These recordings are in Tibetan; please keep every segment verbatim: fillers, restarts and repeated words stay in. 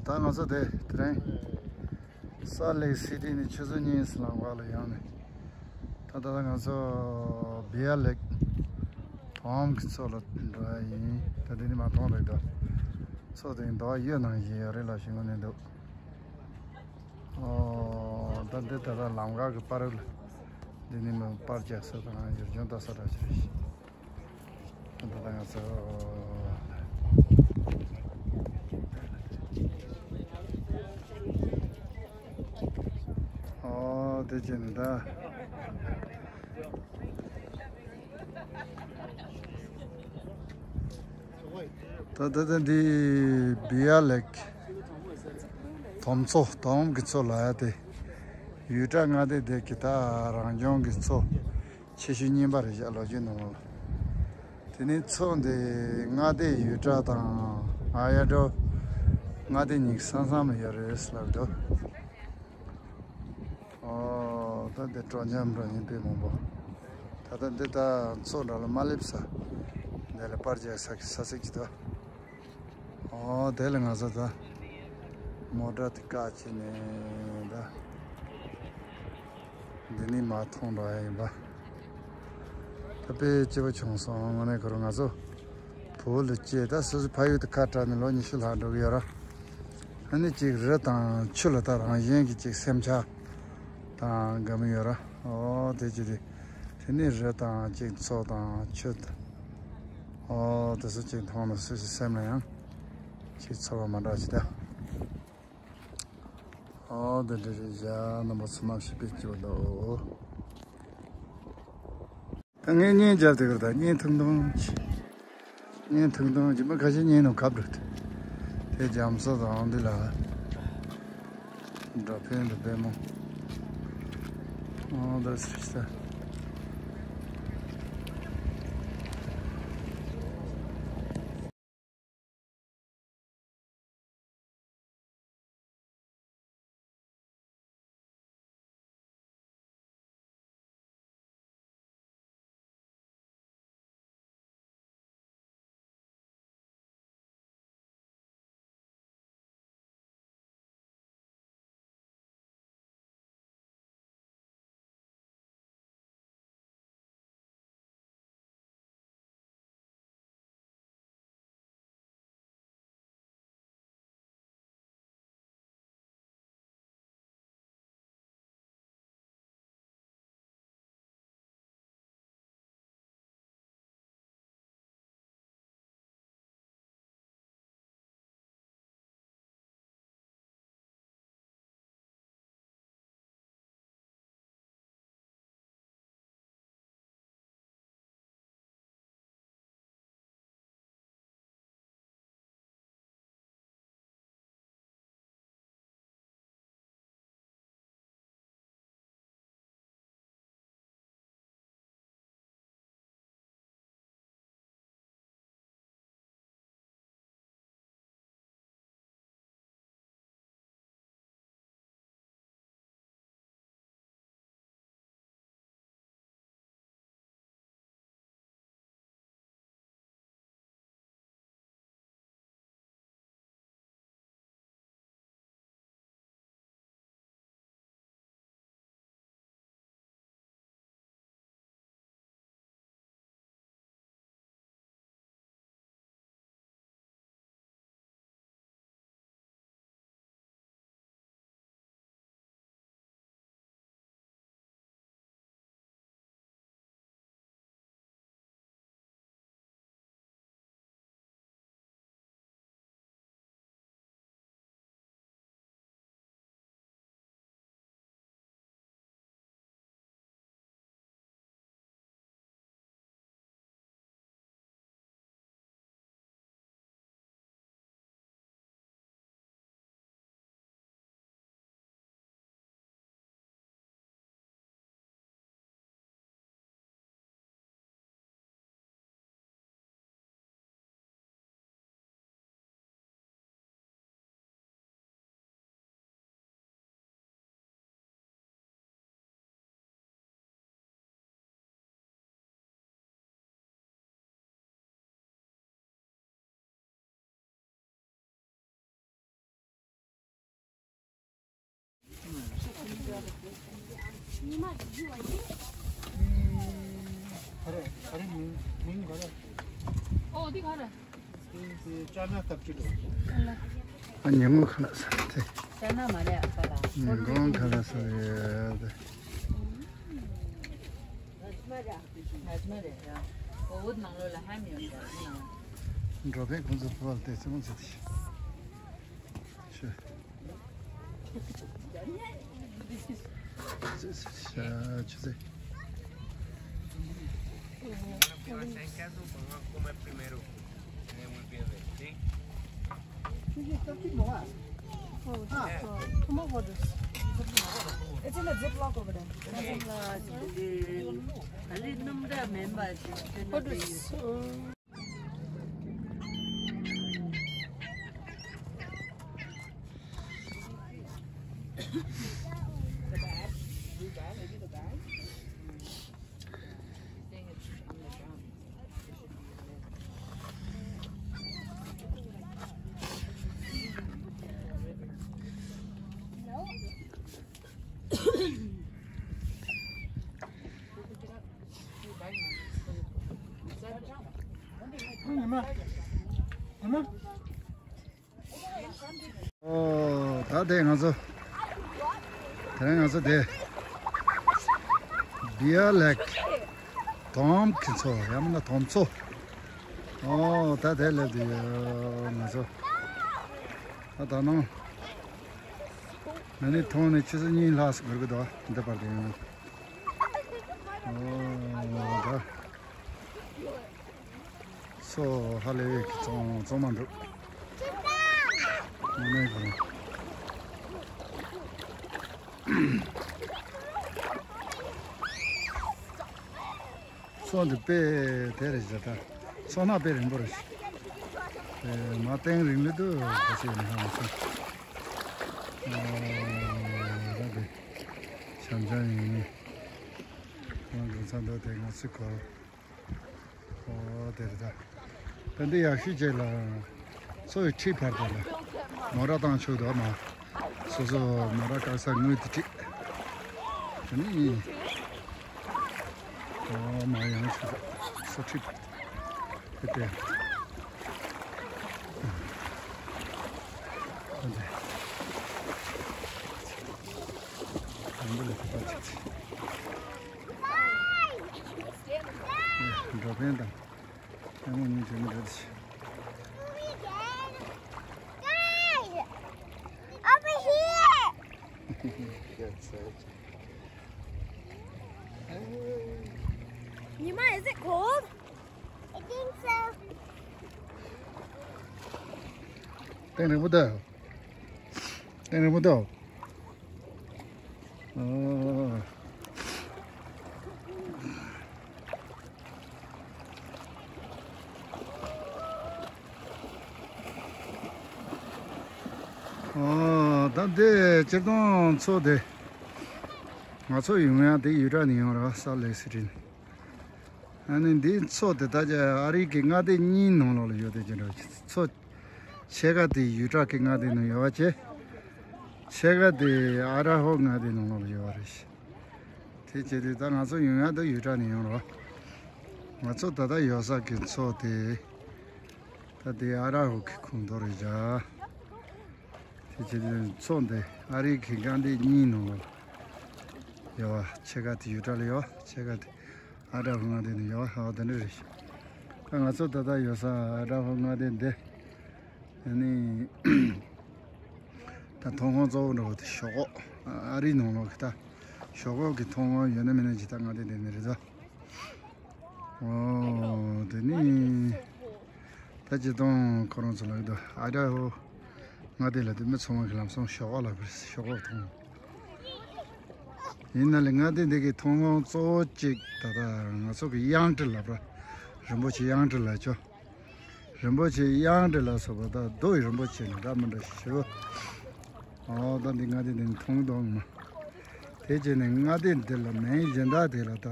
ད་ང་ཚོ་དེ་དེ་རིང་སཱལ་ལེག་སི་ཊི་ནས་ཆུ་ཚོད་གཉིས་ལམ་ཁ་ལ་ཡོང་ནས། ད་ད་ལྟ་ང་ཚོ་བི་ཡར་ལེག་ཐོམ་གྱི་མཚོ་ལ་འགྲོ་ཡ་ཡིན། ད་འདི་ནས་མར་མཐོང་རེད་དོ། མཚོ་དེ་མདོག་གཡུ་ནང་བཞིན་ཡོད་རེད་ལབ་ཞུ་གི་ནས་འདུག་ཨོ། ད་འདི་ད་ལྟ་ལམ་ཁ་གི་པར་ལ། འདི་ནས་མར་པར་རྒྱག་ས་དང་ཡུལ་ལྗོངས་ལྟ་ས་འདྲ་ཅིག་རེད། ད་ལྟ་ང་ཚོ། ཨོ། དེ་བྱས་ནས་ད། ད་ད་ད་འདི་བི་ཡར་ལེག་ཐོམ་མཚོ། ཐོམ་གྱི་མཚོ་ལབ་ཡ་དེ། ཡུལ་སྲུང་མངའ་སྡེ་དེ་གི་ད་རང་སྐྱོང་གི་མཚོ་ཆེ་ཤོས་གཉིས་པ་རེད་བཞག་ལོ་རྒྱུས་ནང་ལ། དེ་ནས་མཚོ་འདི་མངའ་སྡེ་ཡུལ་སྲུང་དང་ཨ་ཡ་ཌོ་མངའ་སྡེ་གཉིས་ཀྱི་ས་མཚམས་ལ་ཡོད་རེད་ལབ་འདུག་ཨོ། ད་འདི་སྤྲོ་འཆམ་འགྲོ་མཁན་དཔེ་མང་པོ། ད་ལྟ་འདི་ད་མཚོ་འགྲམ་ལ་མ་སླེབས་ས། འདི་ལ་པར་རྒྱག་ས་གི་ས་ཚིགས་ཀྱི་ད། ཨོ། དེ་ལ་ང་ཚོ་ད་མོ་ཊ་དེ་བཀག་བྱས་ནས་ད་འདི་ནས་མར་མཐོང་འགྲོ་ཡ་ཡིན་པ། ད་དཔེ་སྐྱིད་པོ་བྱུང་སོང་། དངོས་གནས་ཁོ་རང་ང་ཚོ་བོད་ལ་སྐྱེས། ད་སོ་སོའི་ཕ་ཡུལ་དུ་ཁ་གྲགས་ནས་ལོ་ཉི་ཤུ་ལྷག་འགྲོ་གི་ཡོད་ར། ཨ་ནི་ཅིག་རི་དང་ཆུ་ལ་ད་རང་བཞིན་གྱི་ཅིག་སེམས་ཆགས་དང་དགའ་མོས་ཡོད་ར། ཨོ། དེ་ཅི་དེ། དེ་ནི་རི་དང་ཅིག་མཚོ་དང་ཆུ་དང་། ཨོ། དེ་ཚོ་ཅིག་མཐོང་ན་སོ་སོའི་སེམས་ལ་ཡང་ཅིག་ཚོར་བ་མ་འདྲ་ཅིག་ད། ཨོ། དེ་འདྲ་རེད་བཞག་རྣམ་པ་ཚོ། ནམ་ཞིག་དཔེ་སྐྱིད་པོ་འདུག་ད་ངས་བརྙན་རྒྱབ་དེ་གར་ད་བརྙན་ཐུང་ཐུང་ཅིག་བརྙན་ཐུང་ཐུང་ཅིག་མི་ཁ་ཤས་བརྙན་ནང་ཁབ་འགྲོ། དེ་རྒྱ་མཚོ་དང་འདི་ལ་འགྲོ་ཕན་འདུག་དཔེ་མོ། ཨོ། ད་སྲིད་ད། ཨ་རེ་ཨ་རེ། མིང་མིང་ག་རེ། ཨོ་འདི་ག་རེ། ཅ་ན་ཐབས་ཅི་འདུག་ཨ་ཉིན་མོ་ཁ་ལག་ཟ་དེ། ཅ་ན་མ་རེད་ཨ་ཁ་ལག་ཉིན་གུང་ཁ་ལག་ཟ་རེད། འགྲོ་ཕན་ཁོང་ཚོ་ཕོ་བ་ལ་བལྟས་ཚེ་མོ་ཚེ་དེ་ཤི། ཤི། ཤ་ཆུ་ཚེ། It's in a Ziploc over there. What is, uh, ཨོ། ད་དེ་ང་ཚོ། དེ་རིང་ང་ཚོ་དེ། Bear Lake དོམ་གྱི་མཚོ་ཡང་མིན་ན་དོམ་མཚོ། ཨོ། ད་དེ་སླེབས་དུས་ང་ཚོ། ད་ད་ནང་། ང་ནི་ཐོང་ནས་ཆུ་ཚོད་གཉིས་ལྷག་ཙམ་འགོར་གི་འདུག་འདི་བར་དུ་ཡོང་། ཨོ། ད། སོ་ཧ་ལས་པའི་གཙང་གཙང་མ་འདུག་དངོས་གནས་ཁོ་རང་། སོ་འདི་དཔེ་དེ་རེད་ཟེར་ད། སོ་ནག་དཔེ་རིང་པོ་རེད། ཨེ། མ་བསྟན་རིང་ལུགས་དུ་ཁ་ཤས་མི་ཧ་མི་སོང་། ཨ། ར་དེ། བྱམས་བྱམས་ཡིན་ནི། ཁོང་གི་མཚན་ཐོ་དེ་ང་ཚོས་གོ། ཨོ་དེ་རེད་ད། ད་འདི་ཡག་ཤོས་བྱས་ལ། སོ་ཡི་ཁྲིད་བར་དེ་ལ། མོ་ར་བཏང་ཆོག་འདུག་མ། སོ་སོ་མོ་ར་བཀག་ས་དངུལ་དེ་ཁྲིད། དེ་ནི། ཨོ་མ་ཡང་ཆོག་འདུག་སོ་ཁྲིད་བར་དེ་དེ། ཨོ་དེ། དང་པོ་ལ་ཁ་པར་ཆགས་ཚེ། འགྲོ་ཕན་དང་། ལྟད་མོ་གཉིས་བྱེད་མི་འགྲོ་ཚེ། Guys! Over here! Nima, is it cold? I think so. ཏན་རིང་པོ་འདུག་ཏན་རིང་པོ་འདུག་ཨོ། ཨོ། ད་འདི་སྤྱིར་བཏང་མཚོ་དེ། ང་ཚོ་ཡོང་ཡ་དེ་ཡུལ་གྲུ་ནས་ཡོང་ར་ས་ལེགས་སི་ཊི་ནས། ཨ་ནི་འདིའི་མཚོ་དེ་ད་ཆ་ཨ་རི་གི་མངའ་སྡེ་གཉིས་ནང་ལོགས་ལ་ཡོད་དེ་ཅི་འདྲ་མཚོ། ཕྱེད་ཀ་དེ་ཡུ་ཊ་གི་མངའ་སྡེ་ནང་ཡོད་པ་བྱས། ཕྱེད་ཀ་དེ་ཨ་ཌ་ཧོ་མངའ་སྡེ་ནང་ལོགས་ལ་ཡོད་པ་རེད། དེ་བྱས་དུས་ད་ང་ཚོ་ཡོང་ཡ་ད་ཡུ་ཊ་ནས་ཡོང་རོགས། ང་ཚོ་ད་ལྟ་ཡོད་ས་གི་མཚོ་དེ། ད་དེ་ཨ་ཌ་ཧོ་གི་ཁོངས་གཏོགས་རེད་བྱ། དེ་བྱས་དུས་མཚོ་འདི་ཨ་རི་གི་མངའ་སྡེ་གཉིས་ནང་ལ་ཡོད་པ། ཕྱེད་ཀ་དེ་ཡུ་ཊ་ལ་ཡོད། ཕྱེད་ཀ་དེ་ཨ་ཌ་ཧོ་མངའ་སྡེ་ནས་ཡོད། ཧ་དེ་འདྲ་རེད། ད་ང་ཚོ་ད་ལྟ་ཡོད་ས་ཨ་ཌ་ཧོ་མངའ་སྡེ་འདི། ཨ་ནི། ད་མཐོང་སྒང་གཙོ་བོ་འདྲ་བོ་དེ་ཞོག་ཁོག་ཨ་རིའི་ནང་ལོགས་ཀྱི་ད་ཞོག་ཁོག་གི་མཐོང་སྒང་ཡོད་ན་མེད་ན་ཇི་ལྟར་མངའ་སྡེ་འདི་ནས་རེད་ད། ཨོ་དེ་ནི། ད་ཇི་ལྟར་ཁོ་རང་ཚོ་ལ་ཡོད་ཨ་ཌ་ཧོ་མངའ་སྡེ་ལ་དེ་མི་ཚང་མ་གི་ལམ་སང་ཞོག་ཁོག་ལ་བར་ཞོག་ཁོག་མཐོང་། ཡིན་ན་ལས་མངའ་སྡེ་འདི་གི་མཐོང་སྒང་གཙོ་བོ་གཅིག་ད་ལྟ་ང་ཚོ་གི་གཡང་ཊི་ལབ་ར། རིན་པོ་ཆེ་གཡང་ཊི་ལབ་ཆོག་རིན་པོ་ཆེ་གཡང་ཊི་ལ་སོགས་པ་དང་རྡོ་ཡི་རིན་པོ་ཆེ་ནི་འདྲ་མི་འདྲ་ཞིག་ཞུ། ཨོ་ད་འདི་མངའ་སྡེ་འདི་ནི་མཐོང་དོགས་མ། དེ་བྱས་ནས་མངའ་སྡེ་འདི་ལ་མིང་གཞན་དག་དེ་ལ་ད།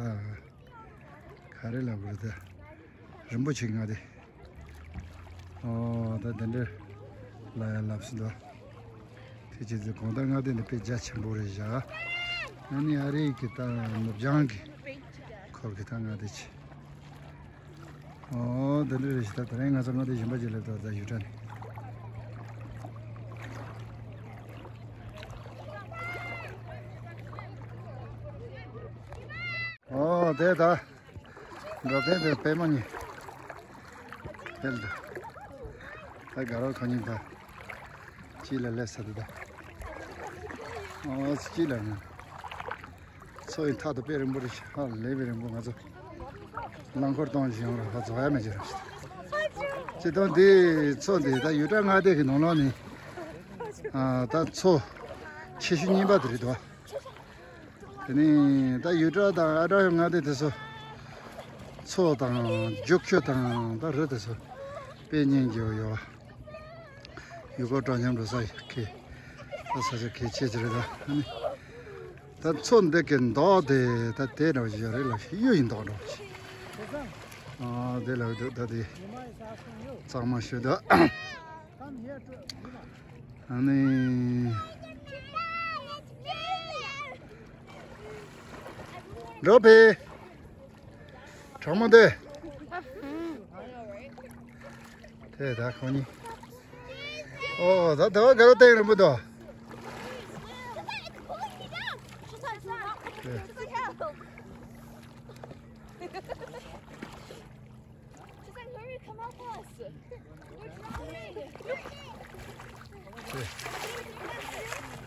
ག་རེ་ལབ་དགོས་རེད་ད། རིན་པོ་ཆེ་མངའ་སྡེ། ཨོ་ད་དེ་འདྲ་ལ་ཡ་ལབ་སྲིད་དོ། དེ་བྱས་ཚེ་གང་ལྟར་མངའ་སྡེ་འདི་དཔེ་རྒྱ་ཆེན་པོ་རེད་བཞག་ཨ་ནི་ཨ་རིའི་གི་ད་ནུབ་བྱང་གི་འཁོར་གི་ད་མངའ་སྡེ་ཆེ། ཨོ་དེ་འདྲ་རེད་ཤི། ད་དེ་རིང་ང་ཚོ་མངའ་སྡེ་གཞན་པ་ཅིག་སླེབས་འདུག་ད་ཡུ་ཊ་ནས། ཨོ་དེ་ད་འགྲོ་ཕན་དེ་པད་མ་གཉིས་ཕེབས་འདུག་ད་དགའ་རོགས་ཁོ་གཉིས་ད་སྤྱི་ལ་སླེབས་ས་དེ་ད། ཨོ་སྤྱི་ལ་ནི། མཚོ་ཡི་མཐའ་དང་དཔེ་རིང་པོ་རེད་ཤག་ཧ་ལས་པའི་རིང་པོ། ང་ཚོ་རླངས་འཁོར་གཏོང་བཞིན་ཡོང་ར་ཧ་རྫོགས་ཡ་མེད་ཀྱི་རེད། སྤྱིར་བཏང་འདི་མཚོ་འདི་ད་ཡུ་ཊ་མངའ་སྡེ་གི་ནང་ལོགས་ནས་ཨ་ད་མཚོ་ཆེ་ཤོས་གཉིས་པ་དེ་རེད་དོ། དེ་ནས་ད་ཡུ་ཊ་དང་ཨ་ཊ་ཡོ་མངའ་སྡེ་དེ་ཚོ་མཚོ་དང་རྒྱུག་ཆུ་དང་ད་རི་དེ་ཚོ་དཔེ་སྙིང་རྗེ་བོ་ཡོད་པ། ཡུལ་སྐོར་སྤྲོ་འཆམ་འགྲོ་ས་ཡོད་ཀི། ད་ས་ཆ་གལ་ཆེ་ཅིག་རེད་ད། ཨ་ནི། ད་མཚོ་འདི་གི་མདོག་དེ་ད་དེ་འདྲ་བ་ཞིག་ཡོད་རེད་ལ་གཡུ་ཡི་མདོག་འདྲ་བ་ཞིག་ཨ་དེ་ལ་འདུག་ད་དེ་གཙང་མ་ཞུ་ད། ཨ་ནི། འགྲོ་ཕེ། གྲོགས་མོ་དེ། དེ་ད་ཁོ་གཉིས། ཨོ་ད་དེ་བ་ག་རེ་སྟེང་རིང་པོ་འདུག་དེ། She's like, "Hurry, come help us. We're drowning." དེ།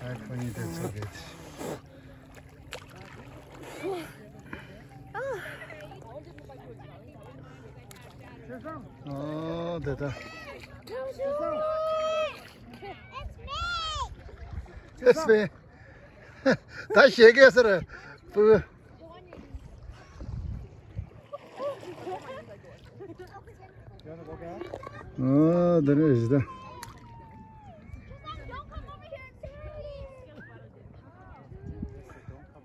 ཨ་ཁོ་གཉིས་དེ་ཚོ་གེད། ཨོ་དེ་ད། It's me. ད་ཞེ་གེ་སར་པུ། ཨོ་དེ་རེད་ཞེ་ད།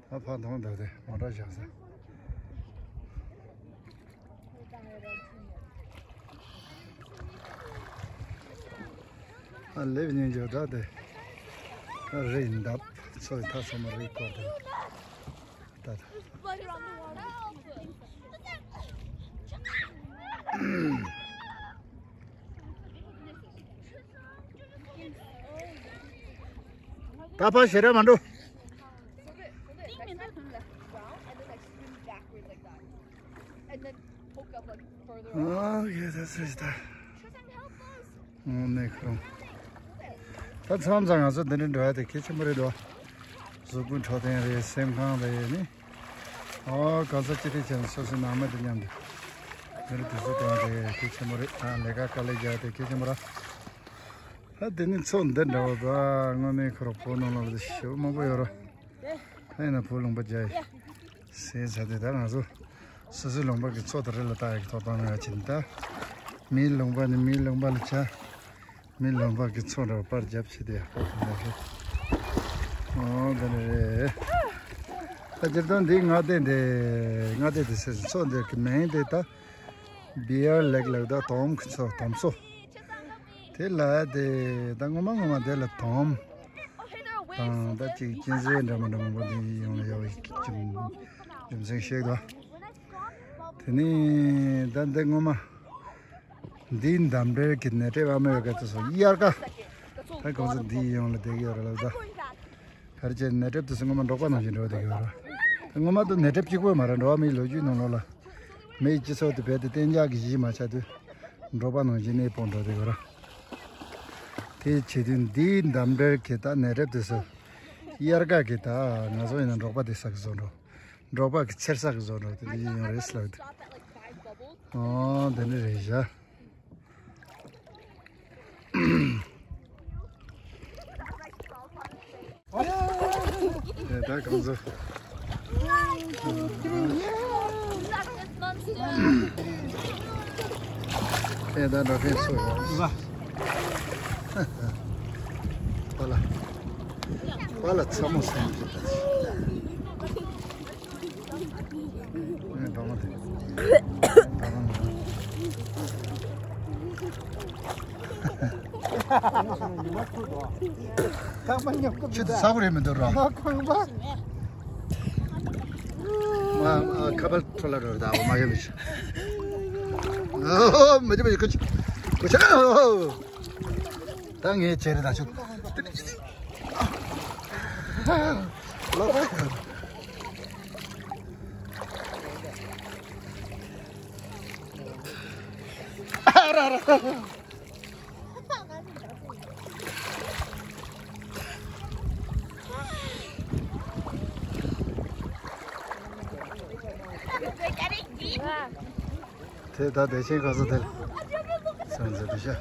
ད་ཕ་དང་ད་དེ་མོ་ཊ་བཞག་ས། ཨ་ལེབ་ཉིན་འཇོག་འདྲ་དེ། ཨ་རི་འདབས་ཚོ་ཡི་ཐ་ཚོ་མ་རི་སྐོར་དེ། ད་ད། ད་ཕ་ཞེ་ར་མ་འགྲོ། ཨོ་ཡེ་ད་སུ་ཞིག་ད། ཨོ་ནེ་ཁོང་། ད་མཚམས་མཚམས་ང་ཚོ་འདི་འདྲ་འགྲོ་ཡ་དེ་གལ་ཆེན་པོ་རེད་དོ། གཟུགས་པོ་འཕྲོད་བསྟེན་རེད། སེམས་ཁམས་རེད་ནི། ཨོ་གང་ས་ཅི་ཐད་བྱས་ན་སོ་སོའི་ནང་མི་དེ་མཉམ་དུ་འདི་འདྲ་དུས་ཚོད་སྟོན་རེད། གལ་ཆེན་པོ་རེད། ཨ་ལས་ཀ་དཀའ་ལས་རྒྱག་དེ་གལ་ཆེན་པོ་ར། ད་དེ་ནི་མཚོ་འདི་འདྲ་བ་དངོས་གནས་ཁོ་ར་བོད་ནང་ལ་ཞེ་པོ་མང་པོ་ཡོད་ར། ཨ་ཡིན་ན་བོད་ལུང་པ་རྒྱ་ཡི་ཟས་ཟ་དེ་ད་ང་ཚོ་སོ་སོའི་ལུང་པ་གི་མཚོ་དང་རི་ལ་ལྟ་ཡག་གི་ཐོབ་ཐང་མེད་པ་ཅིག་ད། མིའི་ལུང་པ་ནི་མིའི་ལུང་པ་ལ་བྱ། མིའི་ལུང་པ་གི་མཚོ་འདྲ་བ་པར་རྒྱབ་བྱས་ཏེ་ཡག་པོ་གང་འདྲ་རེད། ཨོ་འདི་འདྲ་རེད། ད་སྤྱིར་བཏང་འདི་མངའ་སྡེ་འདི་མངའ་སྡེ་འདི་ཟེར་མཚོ་འདི་གི་མིང་དེ་ད། Bear Lake ལབ་ད་དོམ་གི་མཚོ་དོམ་མཚོ། དེ་ལ་དེ་ད་ངོ་མ་ངོ་མ་དེ་ལ་དོམ་དང་ད་ཅིག་གཅན་གཟན་འདྲ་མི་འདྲ་མང་པོ་དེ་ཡོང་ལ་ཡོད་པའི་རྒྱུ་རྒྱུ་མཚན་ཤེས་དོ། དེ་ནས་ད་འདི་ངོ་མ་འདིའི་འདབས་འབྲེལ་གྱི་ནས་ཏྲེ་བ་མེ་བ་ག་ཚོ་སོ་དབྱར་ཁ་ད་གང་ཚོ་འདི་ཡོང་ལ་བསྡད་ཀྱི་ཡོད་རེད་ལབ་ད། ག་རེ་བྱས་ནས་ནས་ཏྲེ་དེ་ཚོ་ངོ་མ་འབྲོག་པ་ནང་བཞིན་འགྲོ་བསྡད་ཀྱི་ཡོད་རེད། ངོ་མ་དུ་ནས་ཏྲེ་གཅིག་པོ་མ་རེད། འགྲོ་བ་མིའི་ལོ་རྒྱུས་ནང་ལོགས་ལ། མི་ཡི་སྤྱི་ཚོགས་དེ་རྦད་དེ་གཏན་འཇགས་ཀྱི་གཞི་མ་ཆགས་དུས་འབྲོག་པ་ནང་བཞིན་གནས་སྤོ་འགྲོ་དེ་གོ་ར། དེ་བྱེད་དུས་འདིའི་འདབས་འབྲེལ་གྱི་ད་ནས་ཏྲེ་དེ་ཚོ་དབྱར་ཁ་གི་ད་ང་ཚོ་ཡིན་ན་འབྲོག་པ་དེ་ས་གི་བཟོ་འགྲོ། འབྲོག་པ་གི་ཚེར་ས་གི་བཟོ་འགྲོ་དེ་འདི་ཡིན་ཡོང་རེད་ལབ་དུས། ཨོ་དེ་འདྲ་རེད་བཞག་དེ་ད་གང་ཚོ། དེ་ད་འགྲོ་མཁན་ཚོ་ཡོད། པ་ལ། པ་ལ་ཚ་མོ་སོང་གི་ད། ཨེ་འགྲོ་མ་དེ། ཁང་པ་ཉོ་གི་ཆུ་དེ་ཚ་པོ་རེད་མི་འདུག་ར། ཁང་པ། ཁ་པར་འཕྲོ་ལ་རོལ་ད་འོ་མ་ཡོད་མི་ཤི། ཨོ་མ་ཅི་མ་ཅི་ཀུ་ཅི་ཀུ་ཅི། ཨོ་ད་ངས་བྱས་རེད་ད་ཤོག་ལོག་ར་ར། དེ་ད་བདེ་ཆེན་ག་ས་དེ་ལ་སང་ཟེར་དེ་ཤ།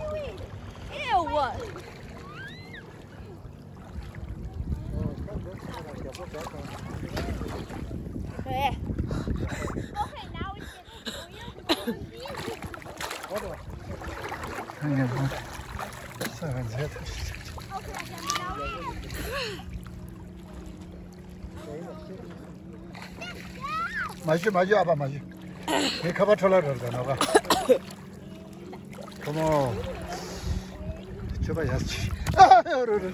མ་ཞུ་མ་ཞུ་ཨ་ཕ་མ་ཞུ། དེ་ཁ་པར་འཕྲོ་ལ་རོལ་ད་ནོ་ག་ཁོ་མོ། ཆོས་པ་ཡ་ཆི། ཨ་རོ་རོ།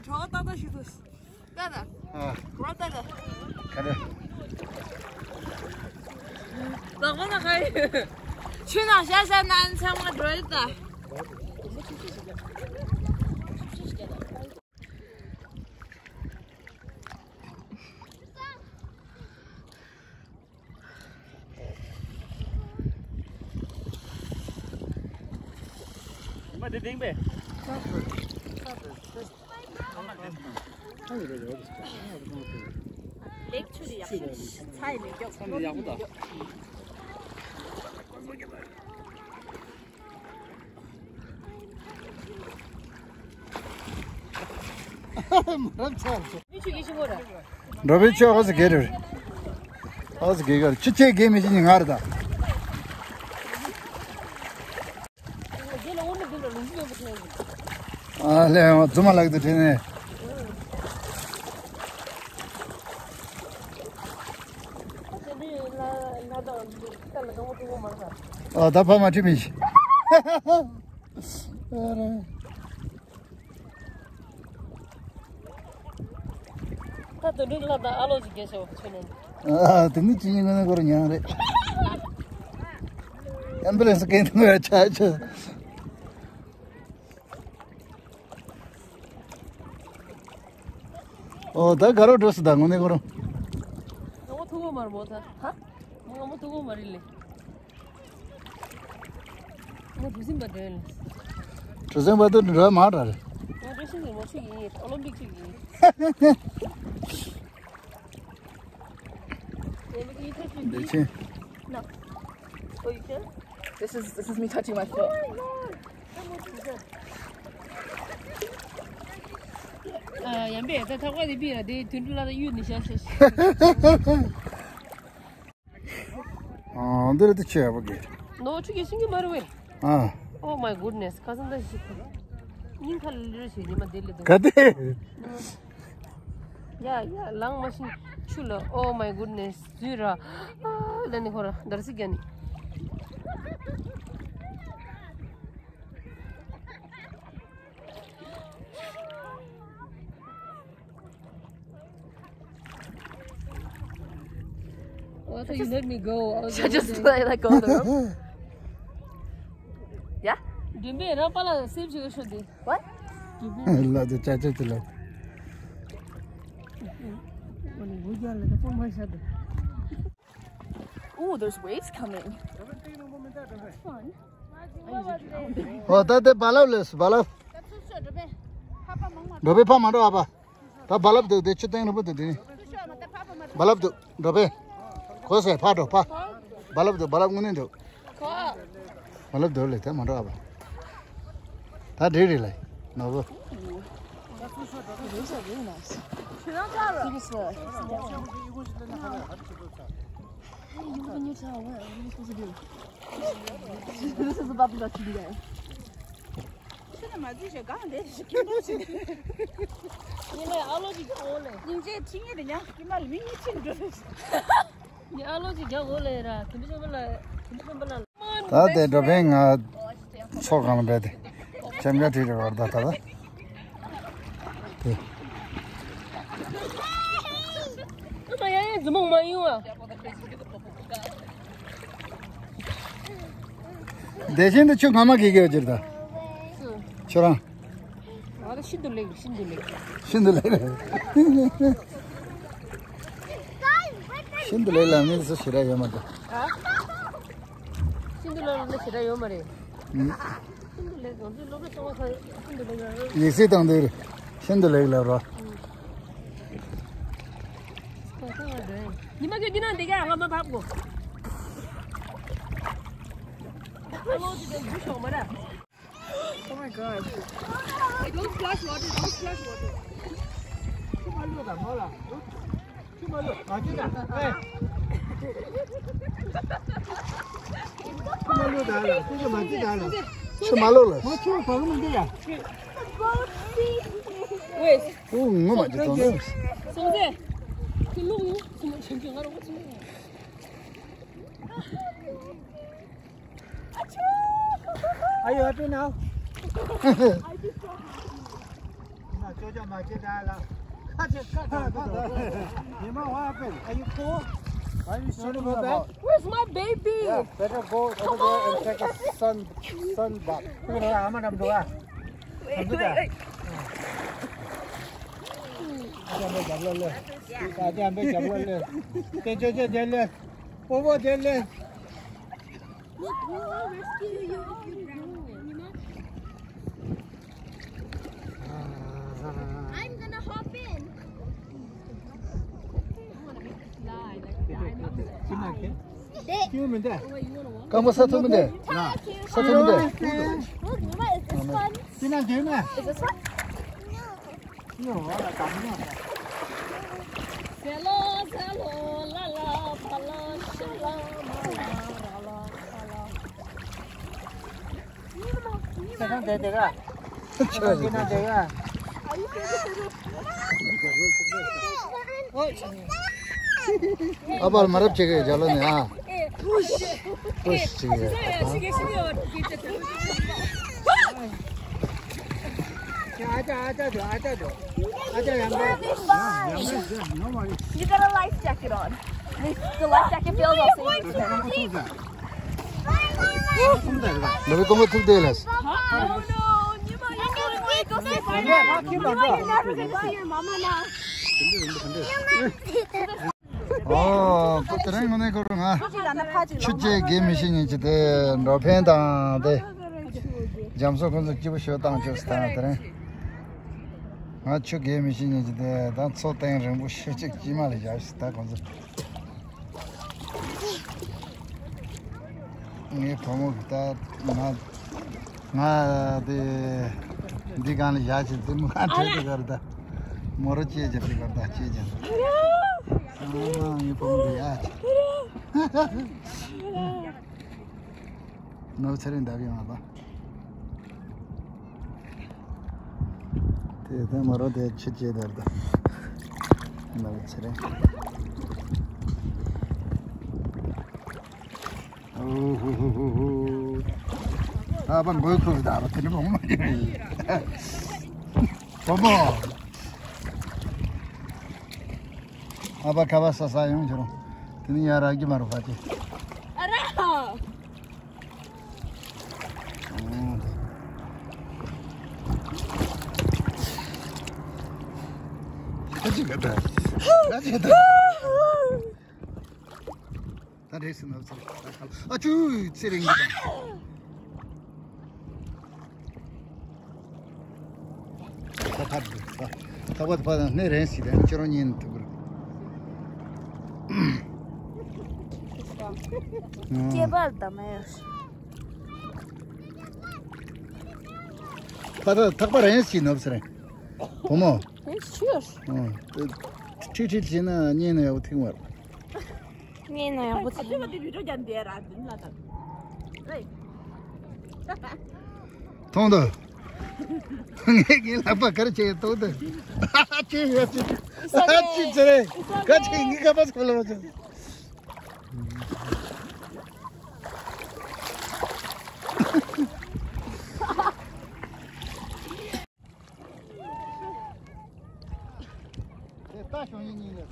གྲོགས་ཏག་ཏག་ཞིག་ཏུ། ཏག་ཏག་ཨ། གྲོགས་ཏག་ཏག་ག་རེ། ལག་པ་ན་ཁ་ཡི། ཆུ་ནང་ཤ་ཤ་ནང་ཚང་མ་འགྲོ་ཡི་ད། མ་དེ་ལྡིང་པས། ལེགས་ཆུ་ཡག་ཆུ་ཚ་ཡི་མི་སྐྱོབ། ཚ་ནི་ཡག་པོ་ད། འགྲོ་བའི་ཆོས་ཨོ་ཟི་གེ་རེད། ཨོ་ཟི་གེ་ག་རེད། ཆུ་ཆེ་གེ་མི་ཤི་ནི་ང་རེད་ད། ཨ་ལེ་རྫུན་མ་ལག་ཏུ་དྲན་ནས། ཨ་ད་ཕ་མ་ཁྲིད་མི་ཤི། ད་དོན་འགྲིག་ལ་ད་ཨ་ལོ་ཅིག་རྒྱལ་ཤོག་ཆོས་ནན། ཨ་དེ་ནི་ཅི་ཡིན་ངོ་ནས་སྐོར་ཉང་རེད། ཨེམ་བུ་ལན་སི་གན་དུ་ཆ་ཆ། ཨོ་ད་ག་རོ་འགྲོ་སི་ད་ངོ་ནས་སྐོར། ང་མོ་ཐུག་གོ་མར་མོ་ད་ཧ། ང་མོ་ཐུག་གོ་མ་རེད་ལེ། ང་གྲུ་གཟིངས་པ་འདྲ་ལ། གྲུ་གཟིངས་པ་དུ་འགྲོ་མ་འདྲ་རེད། ང་གྲུ་གཟིངས་ནས་མ་ཆུ་ཡིན། ཨོ་ལོམ་པིག་ཆུ་ཡིན། འདི་ཕྱིན། No. Oh, you can? This is, this is me touching my foot. ཨ་ཡམ་པས་ད་ཐག་པ་དེ་པི་ར་དེ་དུད་འགྲོ་ལ་གཡུག་ནས་བཞག་བཞག་ཨ་འདི་རེད་དེ་ཆེ་བ་གི་ནོ་ཆུ་གི་ཤིང་གི་མ་རུ་བས། ཨ། Oh my goodness. ཁ་སང་ད་ཞིག་སྙིང་ཁ་ལི་རེ་ཞིག་ཉི་མ་དེ་ལི་དུ། ག་དེ། ཡ་ཡ་ལང་མ་ཤིང་ཆུ་ལ། Oh my goodness. ཟུས་ར། ཨ་ལ་ནི་ཁོ་ར་འདར་སི་རྒྱ་ནི། Oh, I thought you let me go. I was Should I like, just wondering. Like, go in the room? Yeah? Didn't be enough, I'll save you, should they? What? ལ་དེ་ཅ་ཅ་ཅ་ལ། Oh, there's waves coming. Fun. ཨོ་ད་དེ་རྦ་རླབས་ལས་རྦ་རླབས། འགྲོ་བའི་ཕ་མ་འགྲོ་ཨ་ཕ། ད་རྦ་རླབས་འདུག་དེ་ཆུ་སྟེང་རིང་པོ་འདུག་དེ་ནི། རྦ་རླབས་འདུག་འགྲོ་བའི། གོ་སེ་ཕ་འགྲོ་ཕ། རྦ་རླབས་འདུག་རྦ་རླབས་དངོས་གནས་འདུག་རྦ་རླབས་འདུག་ལས་དེ་མ་འགྲོ་ཨ་ཕ། ད་འགྲིག་རེད་ལས་ནོར་བུ། This is about to be today. ཆུ་ནས་མ་བརྫིས་ཤག་གང་འདྲ་ཞིག་ཁྱིམ་པོ་ཞིག་ཉི་མའི་ཨ་ལོ་ཅིག་རྒྱག་འོ་ལེ། སྙིང་རྗེ་ཁྲི་ངེས་དེ་ཉག་ཉི་མ་ལ་མི་གཉིས་ཁྲིད་འགྲོ་རེད། ཉི་ཨ་ལོ་ཅིག་རྒྱག་འོ་ལེ་ར། དེ་འདྲ་ཆོག་པ་ལ། དེ་འདྲ་ཆོག་པ་ལ། ད་དེ་འགྲོ་ཕན་ང་ཚོ་གང་ལ་འབད་དེ་ཅམ་ག་ཁྲིད་རེ་བར་ད་ད་ད་དེ། ཨ་མ་ཡ་ཡ་ མཛུབ་མོ་མ་ཡོང་བ། བདེ་ཆེན་དུ་ཆུ་སྔ་མ་གི་གེ་བ་ཅིར་ད། ཁྱོད་རང་། ང་ལ་ཤིན་ཏུ་ལེགས། ཤིན་ཏུ་ལེགས། ཤིན་ཏུ་ལེགས་རེད། ཤིན་ཏུ་ལེགས་ལ་མི་སུ་ཞེ་དྲག་ཡོད་མ་འདུག། ཨ། ཤིན་ཏུ་ལེགས་ལ་ཞེ་དྲག་ཡོད་མ་རེད། ཨུམ། ཤིན་ཏུ་ལེགས། ང་ཚོའི་སློབ་གྲྭ་ཆུང་བ་ཁག་ཤིན་ཏུ་ལེགས་ལ་རོ། ཡིག་གཟུགས་དང་དུ་ཤིན་ཏུ་ལེགས་ལ་རོ། ཨུམ། ཉི་མ་ཁྱོད་འདི་ན་འདི་ག་ང་མ་བབ་གོ། Oh my god. Hey, don't splash water, don't splash water. ཆུ་མ་ལོག་ལ། Wait. ཨོ་ངོ་མ་ཅི་གཏོང་ནི། སོང་ཟེ། ཁྱོད་ལོག་ཡོང་། སོང་ཟེ། ཁྱོད་ང་རང་ངོ་ཚ་ཡོང་། Are you happy now? Are you cool? Are you sure about that? Where's my baby? Yeah, better go over there and take a sun, sun bath. Wait, wait, wait. Look, we will rescue you if you drown. I'm gonna hop in. I wanna make a slide, like, diamond. སྐམ་པོ་ས་ཐུབ་མི་འདུག། ས་ཐུབ་མི་འདུག། Look, Mama, is this fun? Is this fun? ཨ་པར་མ་རབས་བྱེད་ཀྱི་རྒྱ་ལོ་ནས་ཨ། ཨོ་ཤི། ཨོ་ཤི། You got a life jacket on. The life jacket feels also. ནུབ་ཀོང་པོ་ཐུག་དེ་ལས། ཨོ། ཁོ་དེ་རིང་ངོ་ནས་ཁོ་རང་ང་ཆུ་རྐྱལ་རྒྱག་མི་ཤེས་མཁན་ཅིག་དེ་འགྲོ་ཕན་དང་དེ། རྒྱ་མཚོ་ཁོང་ཚོ་སྐྱིད་པོ་ཞོ་བཏང་ཆོག་ཟེར་དང་དེ་རིང་། ང་ཆུ་རྐྱལ་མི་ཤེས་མཁན་ཅིག་དེ་ད་མཚོ་སྟེང་རིང་པོ་ཤོད་ཅིག་སྐྱིད་མ་ལ་བཞག་ཞིག་ད་ཁོང་ཚོ། ངའི་བུ་མོ་གི་ད་ང་ང་དེ་འདི་གང་ལ་བཞག་ཅིག་དེ་མོ་གང་བྲོས་དེ་གར་ད་མོ་རོ་སྐྱེས་ཀྱི་དེ་གར་ད་སྐྱེས་ཀྱི། ཨ་མ་ངའི་བུ་མོ་གི་ཡ་ཅིག། ནོར་ཚེ་རིང་འདབ་ཡོང་བ་ལ། དེ་དེ་མ་རོ་དེ་ཆུ་སྐྱེས་དེར་ད། ནོར་ཚེ་རིང་། ཨོ་ཧུ་ཧུ་ཧུ་ཧུ། ཨ་པ་མགོའི་ཁུག་ད་པ་དེ་ནི་མོ་མ་ཡིན། བུ་མོ། ཨ་པ་ཁ་པ་ས་ས་ཡོང་ཆུ་རུང་། དེ་ནི་ཡ་རག་གི་མ་རུ་ཕ་ཅེ། ཨ་ར། ཁ་ཅིག་ག་ད། ཁ་ཅིག་ག་ད། ད་རེས་སུ་ནབ་ཚར། ཨ་ཅུ་ཚེ་རིང་གི་དང་། ད་ཕར་འདུག་ད། ད་བར་ཕར་ནས་རན་སི་དང་ཁྱོད་རང་ཉན་ཐུབ་རུ། སྐྱེ་བར་དམ་ཡོད། ད་ད་ཐག་པ་རན་སི་ནོབ་སི་རན། བུ་མོ། རན་སི་ཆུ་ཡོད། ཁྲིག་ཁྲིག་བྱས་ན་ཉན་ན་ཡག་པོ་ཐིག་མར། ངའི་ནང་ཡག་པོ་ཚ། ཨ་ཅེ་བ་དེ་བི་ཌིའོ་རྒྱབ་འདི་ར་འདི་ལ་དང་། ཨེ། མཐོང་དོ། ངས་ངའི་ལག་པ་ག་རེ་བྱས་མཐོང་དོ། ཨ་ཅེ་ཡ་ཅེ། ཨ་ཅེ་ཚེ་རེ། ག་ཅེ་ངའི་ཁ་པར་ཁོ་ལ་མ་ཚོ། དེ་ལྟ་བྱུང་ཡིན་ཉིན་ལས།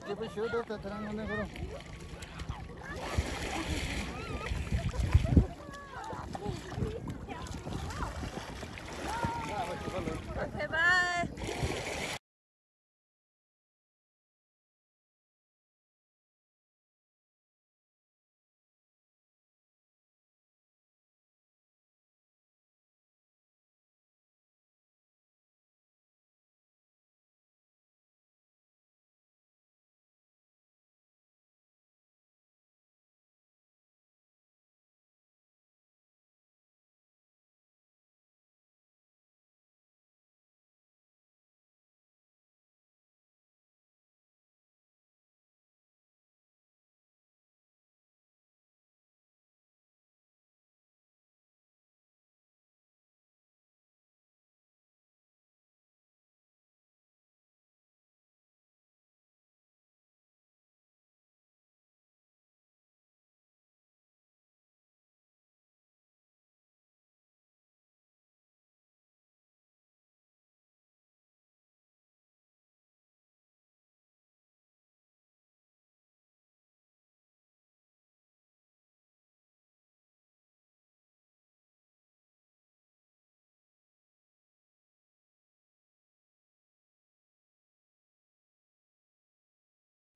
Okay, bye.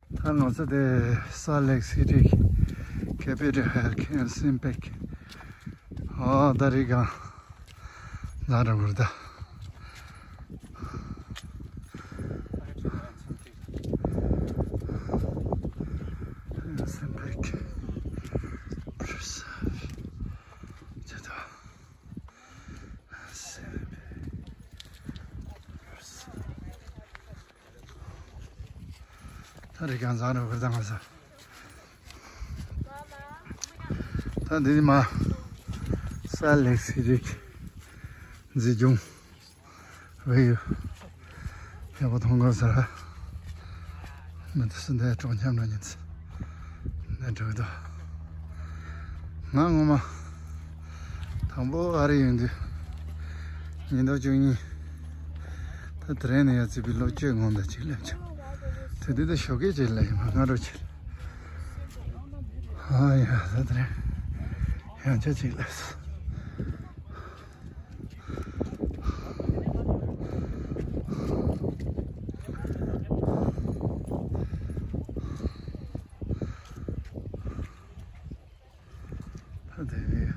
ད་ང་ཚོ་དེ་སཱལ་ལེག་སི་ཊི་ཀེ་པི་ཊལ་ཧིལ་ཨེན་སིམ་པེག་ཨ་ད་རི་གང་ན་ར་བུར་ད། Simpek Preserve. ད་རི་གང་ཟག་རུ་བར་དང་ས། ད་འདི་ནི་མ་སཱལ་ལེག་སི་ཊི་མཛེས་ལྗོངས། བེའུ་ཡག་པོ་མཐོང་གི་ཟེར། མི་དེ་སུ་འདི་གྲོགས་མཉམ་ར་ཉིན་ཚེ་འདི་འགྲོ་གི་འདུག་ང་ངོ་མ་དང་པོ་ཨ་རི་ཡོང་དུས་ཉིས་སྟོང་བཅུ་གཉིས། ད་དེ་རིང་ནས་ཡར་བརྩིས་པའི་ལོ་བཅུ་སྔོན་དུ་ཅིག་སླེབས་བྱུང་། དེ་དུས་ད་ཞོགས་ཀས་ཅིག་སླེབས་ཡིན་པ། སྔ་དྲོ་ཅིག་ཨ་ཡ་ད་དེ་རིང་ཡང་བསྐྱར་ཅིག་སླེབས་སོང་། ད་དེ་བས་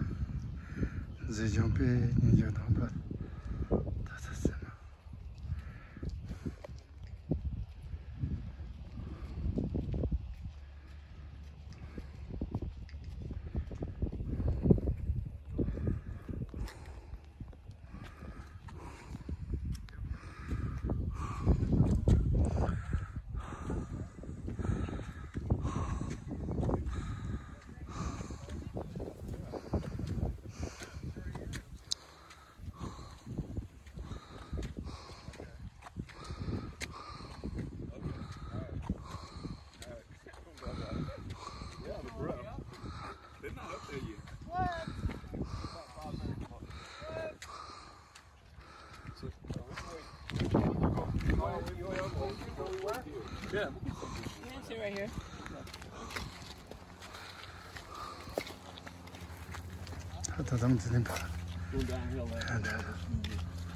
མཛེས་ལྗོངས་དཔེ་སྙིང་རྗེ་དང་པོ་ད་ཚ་ཟེར་ན། Yeah. You can sit right here. ད་ད་དང་དེ་ནི་ཕ། Go downhill like that.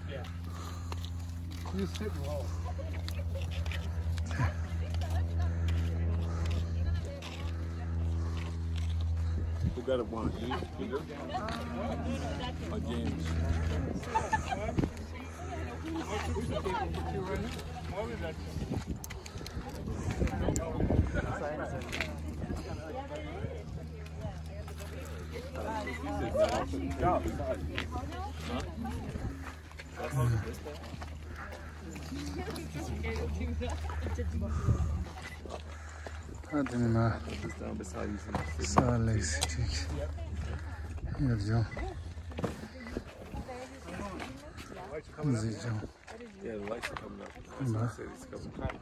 Yeah. You sit low. Who got a wand? You? You do? Or James? ད་དེ་ནི་མ་སཱལ་ལེག་སི་ཊི་ཡོད་ཅོ། མཛེས་ལྗོངས། Yeah, the lights are coming up. That's what I said, it's coming.